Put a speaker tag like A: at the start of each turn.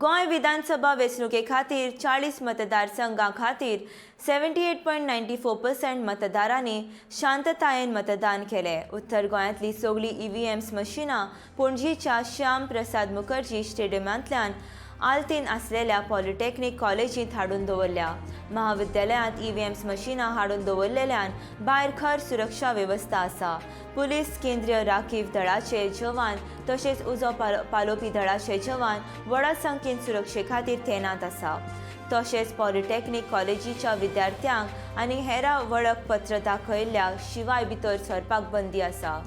A: गोंय विधानसभा वेंचणुके खातीर 40 मतदारसंघां खातीर 78.94% मतदारांनी शांततायेन मतदान केलें. उत्तर गोंयांतली सगळीं ईव्हीएम्स मशिनां पणजीच्या श्याम प्रसाद मुखर्जी स्टेडियमांतल्यान आल्तीन आसलेल्या पॉलिटेक्नीक कॉलेजींत हाडून दवरल्या. महाविद्यालयांत ईव्हीएम्स मशिनां हाडून दवरलेल्यान भायर खर सुरक्षा वेवस्था आसा. पुलीस, केंद्रीय राखीव दळाचे जवान तशेंच उजो पालोवपी दळाचे जवान व्हडा संख्येन सुरक्षे खातीर तैनात आसा. तशेंच पॉलिटेक्नीक कॉलेजीच्या विद्यार्थ्यांक आनी हेरां वळखपत्र दाखयल्ल्या शिवाय भितर सरपाक बंदी आसा.